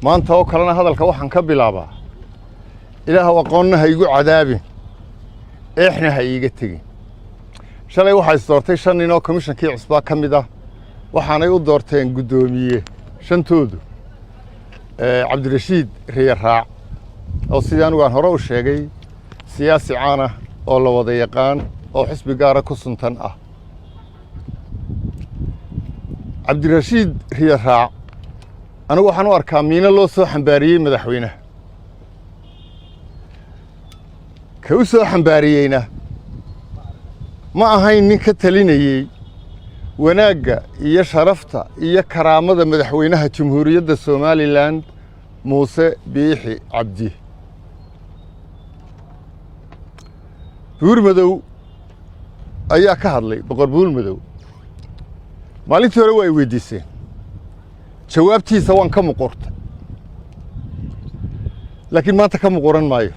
Maanta oo kalena hadalka waxaan ka bilaabaa: Ilaahow, aqoonna ha igu cadaabin, eexna ha iiga tegin. Shalay waxaa is doortay shan nin oo komishankii cusbaa ka mid ah. Waxaanay u doorteen guddoomiye shantoodu Cabdirashiid Riyaraac, oo sidii anigu aan hore u sheegay siyaasi caan ah oo la wada yaqaan oo xisbi gaara ku suntan ah. Cabdirashiid Riyaraac anigu waxaan u arkaa miino loo soo xambaariyey madaxweynaha. Ka u soo xambaariyeyna ma ahayn nin ka talinayey wanaagga iyo sharafta iyo karaamada madaxweynaha Jamhuuriyadda Somaliland, Muuse Biixi Cabdi. Buurmadow ayaa ka hadlay, Boqor Buurmadow. Maalintii hore waa ay weydiiseen, jawaabtiisa waan ka muquurtay, laakiin maanta ka muquuran maayo.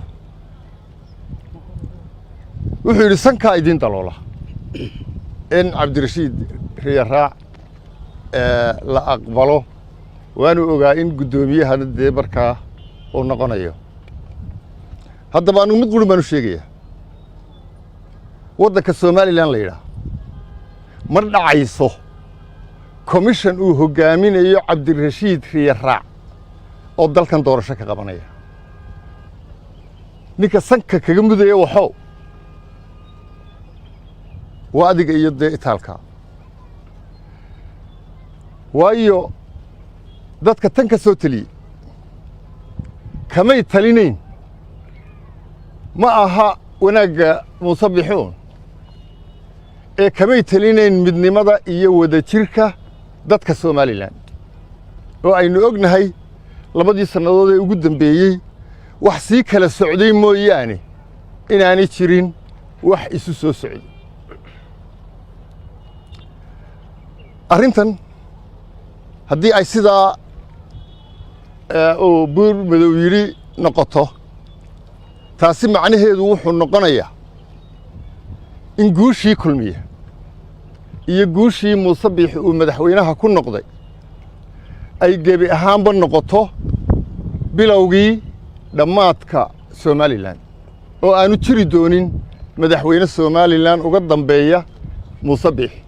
Wuxuu yidhi: "Sankaa idiin daloola in Cabdirashiid Riyaraac la aqbalo." Waanu ogaa in guddoomiyahana dee markaa uu noqonayo. Haddaba anugu mid qurun baan u sheegayaa: waddanka Somaliland la yidhaah ma dhacayso commission uu hoggaaminayo Cabdirashiid Riyaraac oo dalkan doorasho ka qabanaya. Ninka sanka kaga mudaya waxow waa adiga iyo dee itaalka, waayo dadka tan ka soo teliyey kamay talinayn. Ma aha wanaagga Muuse Bixuun ee kamay talinayn midnimada iyo wadajirka dadka Somaliland, oo aynu ognahay labadii sannadood ee ugu dambeeyey wax sii kala socday mooyaane inaanay jirin wax isu soo socday. Arrintan haddii ay sidaa uu Buur Madow yidhi noqoto, taasi macnaheedu wuxuu noqonayaa in guushii Kulmiye iyo guushii Muuse Biixi uu madaxweynaha ku noqday ay gebi ahaanba noqoto bilowgii dhammaadka Somaliland, oo aanu jiri doonin madaxweyne Somaliland uga dambeeya Muuse Biixi.